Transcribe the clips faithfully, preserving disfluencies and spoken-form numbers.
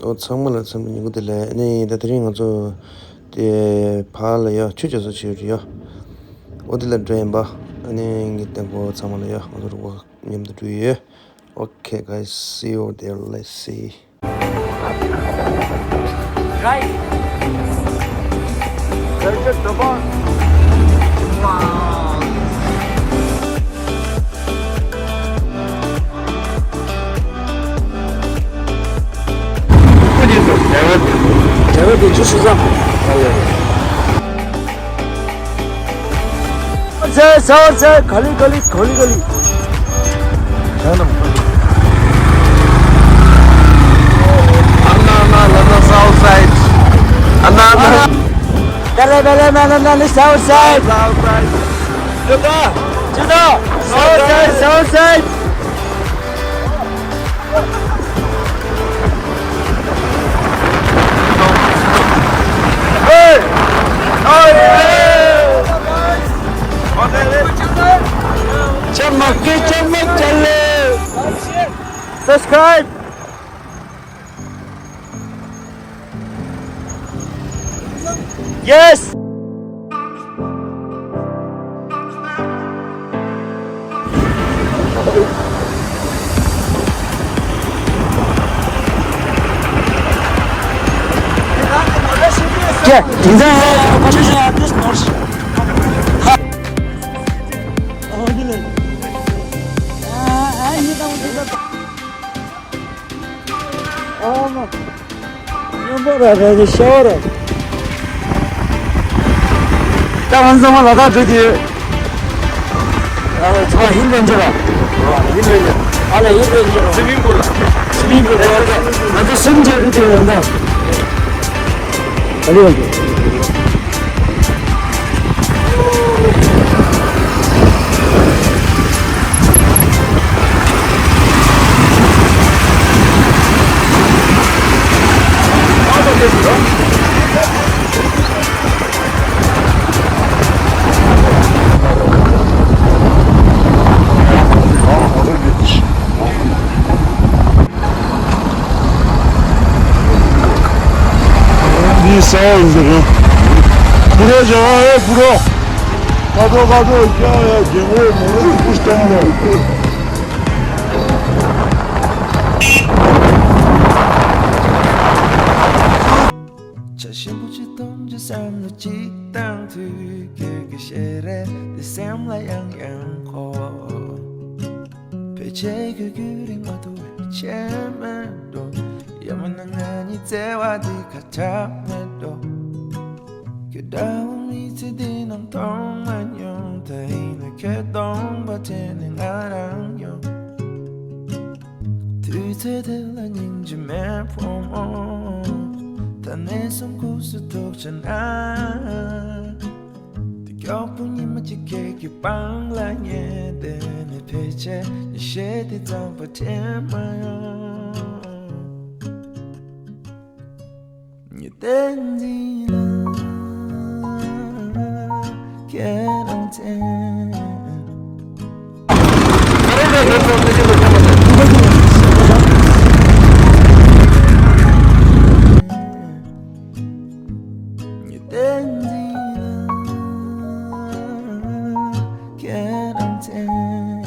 ཨོ་ཚང་མ་ལ་འཚམས་འདྲི་ཉིན་གུང་བདེ་ལེགས། ཨ་ནི་ད་དེ་རིང་ང་ཚོ་དེ་ཕར་ལ་ཡ་ཆུ་རྒྱག་ས་ཅིག་ཡོད་རེད་ཡ། ཨོ་དེ་ལ་འགྲོ་ཡིན་པ། ཨ་ནི་ངའི་ལྟད་མོ་ཚང་མ་ལ་ཡ་ང་ཚོ་རུ་བ་མཉམ་དུ་འགྲོ་ཡོད། Okay, guys, see you there. Let's see. Right. Wow. ཟེར་ཟེར་ཟེར། ག་ལེ་ག་ལེ་ག་ལེ་ག་ལེ། ཨ་ན་ན་ལ་ན་South side. ཨ་ན་ན། ལ་ལ་ལ་ལ་ན་ན་ན་South side. South side. ཇི་ལྟ། ཇི་ལྟ། South side, South side. Subscribe. Yes. ཨ་མ། སྙོམས་པོ་ར་ར་ར་ཤ་བ་ར། ད་ང་ཚང་མ་ལ་དྭགས་འགྲོ་གི་ཡོད། ཨ་ཚང་ཧིན་རེན་ཇར་ར། ཧིན་རེན་ཇར། ཨ་ལ་ཧིན་རེན་ཇར་ར། སི་ཝིམ་པུལ་ལ། སི་ཝིམ་པུལ་ལ། ང་ཚོ་སེམས་ཅན་རེད་དེ་ཡོད་ད། ག་ལེ་ཡོང་གི། འདི་ས་ཡིན་ཟེར་རོ། བུ་རོ་བྱ་བ་ཨེ་བུ་རོ། ཀ་ཏོ་ཀ་ཏོ་ཀྱང་ཡ་རྒན་འོ་མོ་རོ་ཀུ་སྟོང་རོ། བྱ་ཞིམ་པོ་ཅིག་གཏོང་རྒྱུ་བསམ་བློ་ཅིག་བཏང་དུས་ཁྱོད་ཀྱི་ཞལ་རས་དེ་སེམས་ལ་ཡང་ཡང་འཁོར། ཕལ་ཆེར་ཁྱོད་ཀྱི་རིག་མ་ཐུབ་པའི་ཆེད་མེད་འགྲོ། ཡང་མིན་ན་ང་གཉིས་བརྩེ་བ་འདི་ཁ་ཁྲ་མེད་འགྲོ། ཁྱོད་འདྲ་བོ་མི་ཚེ་འདི་ནང་མཐོང་མ་མྱོང་། ད་ཡིན་ན་ཁྱོད་གདོང་པ་དྲན་ནས་ང་རང་ཡོང་། དུས་ཚོད་དེ་ལ་སྙིང་རྗེ་མེད་ཕོ་མོ། ད་ནས་བཟུང་ཁུག་སུ་ཐུག་ཆ་ན། དེ་མགྱོགས་པོ་ཉི་མ་གཅིག་ཁྱེད་ཀྱི་པང་ལ་ཉལ་བསྡད་ནས། ཕལ་ཆེར་ཉི་ཤེལ་དེ་ཙམ་པ་དྲན་མ་ཡོང་། ཉི་ཟླ་འདི་ལ་ཁྱེད་རང་དྲན། ཉི་ཟླ་འདི་ལ་ཁྱེད་རང་དྲན།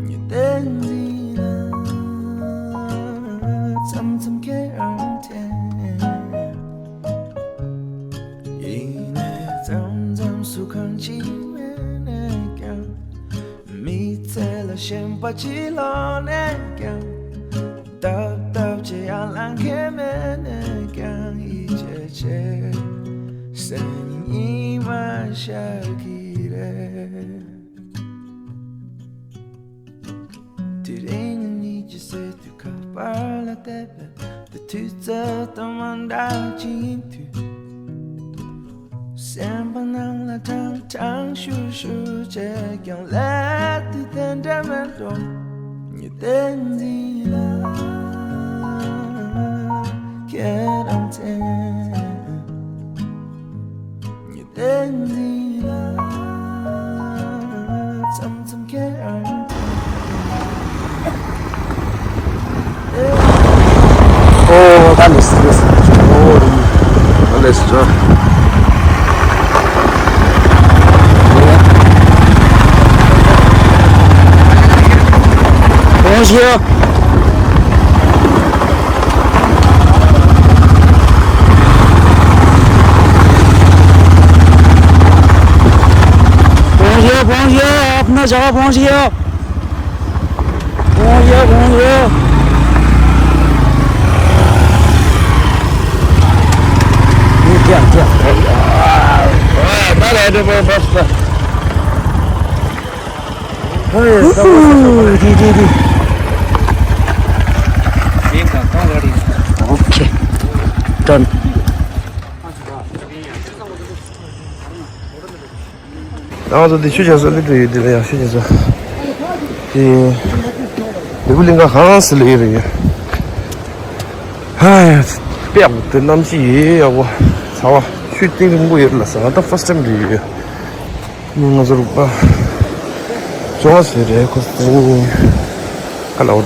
ཉི་ཟླ་འདི་ལ་མཚམས་མཚམས་ཁྱེད་རང་དྲན། ཡིན་ནའི་མཚམས་མཚམས་སུ་གང་ཅི་མེད་ནས་ཀྱང་། མི་ཚེ་ལ་ཞེན་པ་ཅི་ལོག་ནས་ཀྱང་། སྟབས་སྟབས་ཅི་ཡང་ལང་ཁེ་མེད་ནས་ཀྱང་། ཡིད་ཆེས་ཆེ་སེམས་ཉིད་ཉི་མ་ཤར་གི་རེད། དེ་རིང་ཉིད་ཀྱི་སེ་དུས་ཁ་པར་ལ་བལྟས་པས། དེ་དུས་ཚོད་དང་མ་འདྲ་ཅིག་ཡིན་དུས། སེམས་པ་ནང་ལ་ཀྲང་ཀྲང་ཤུར་ཤུར་བྱས་ཀྱང་། ལས་དེ་དེ་འདྲ་མེད་འགྲོ། ཉི་ཟླ་འདི་ལ་ཁྱེད་རང་དྲན། ཉི་ཟླ་འདི་ལ་མཚམས་མཚམས་ཁྱེད་རང་དྲན། ད་ལེ་སི་ལེ་སི། ཨོ་རི། ད་ལེ་སི་ར། Bonjour. Bonjour, bonjour, अपना जगह पहुंच गया। Bonjour, bonjour. ये क्या, क्या? जी, जी, जी। OK, done. ང་ཚོ་འདི་ཆུ་བྱ་ས་སླེབས་འགྲོ་ཡོད། འདི་ལ་ཡང་ཆུ་བྱ་ས། དེ་ལེའུ་གླིང་ག་གང་སེ་ལེ་ཡོད་རེད་ཡ། ཧ་ཡ། དཔེ་ཡག་པོ་འདུག་གནམ་གཤིས་ཡེ་ཡག་པོ། ཚ་བ། ཆུ་གཏིང་རིང་པོ་ཡོད་ལ་ས། ང་ད་first time་རེད་ཡོད་ཡ། ནི་ང་ཚོ་རུ་པ་ཅོ་བ་ཟེར་རེད། ཁོ་ཟེར་ནི་ག་ལ་འོ་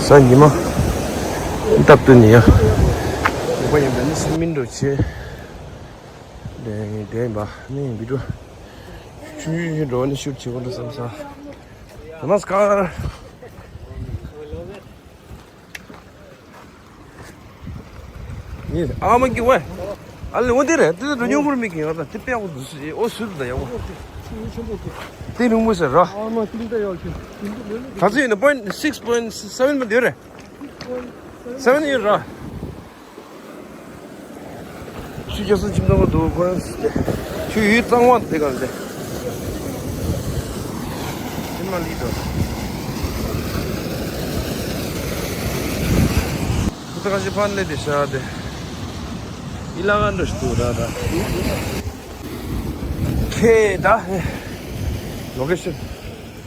ས་ཉི་མ་སྟབས་བསྟུན་ནི་ཡ། རུ་པ་ཡིན་པ་ནི་སེམས་མི་འགྲོ་ཆེ། དེ་དེ་ཡིན་པ་ནི་བི་ཌིའོ་ཆུང་ཆུང་ཆུང་འགྲོ་ནི་ཤུཊ་བྱེད་དགོས་འགྲོ་བསམ་ས། Namaskar. ཡིན། ཨ་མ་གི་ཝེ། ཨ་ལེ་འོ་དེ་རེད། དེ་རུ་ཉུང་པོར་མི་གི་ཡོད་ད། དེ་དཔེ་ཡག་པོ་འདུག་ཨོ་སུ་དུ་ད་ཡག་པོ། དེ་རུང་པོ་ཟེར་ར། ག་ཚོད་ཡིན་ན། point six, point seven་མ་དེ་རེད། Seven་ཡིན་ར། ཆུ་རྒྱག་ས་ཁྱིམ་ཚང་མ་འདུག་ཁོ་རང་ཆུ་ཡུལ་གཙང་མ་དེ་ག་ལ་དེ། ཁྱིམ་མ་ལི་དང་། ཁོ་ཚོ་ཁ་ཤས་ཕར་སླེབས་ཏེ་བཞག་སྟེ། ཨི་ལ་ག་འདྲ་ཞིག་འདུག་ར་ད། ཁེ་ད། ལོ་ཀེ་ཤན།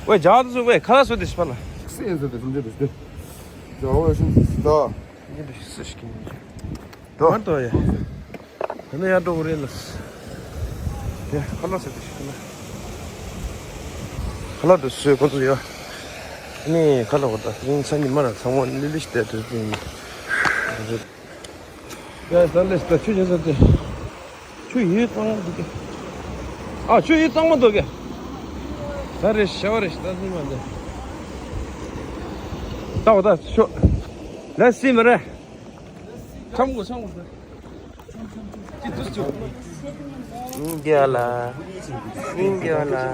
ཝེ་ཇག་དུ་སུ་ཝེ་ཁ་ལ་སུ་དེ་ཤི་ཕ་ལ། སེ་ཡན་ཟེར་ཏེ་སུམ་ཅེ་དུ་ཤི་ཏེ། ཇག་ཝེ་ཤན་ད། ཡིན་དུ་ཤི་སུ་ཤི་ཀི་མི་ཅི། དོ། མ་དོ་ཡ། དེ་ནས་ཡར་འགྲོ་གི་རེད་ལ། དེ་ཁ་ལག་ཟེར་དེ་ཤི་ན། ཁ་ལག་དེ་བཟོས་ཁོ་ཚོ་ཡོད། ནི་ཁ་ལག་གོ་ད་རིང་ས་ཉི་མ་ར་ཚང་མ་ལི་ལི་ཤི་དེ་དེ་དེ་ཡིན། ཡ་ས་ལེ་ས་ཆུ་ཆེ་ས་དེ། ཆུ་ཡི་གཙང་མ་འདུག་གེ། ཨ་ཆུ་ཡི་གཙང་མ་འདུག་གེ། ད་རེ་ཤ་བ་རེ་ཤ་ད་སུ་མ་འདུག་ད་འོ་ད་ཆུ། ལ་སི་མ་རེད། ཆམ་གོ་ཆམ་གོ། སྙིང་རྗེ་ལ། སྙིང་རྗེ་ལ།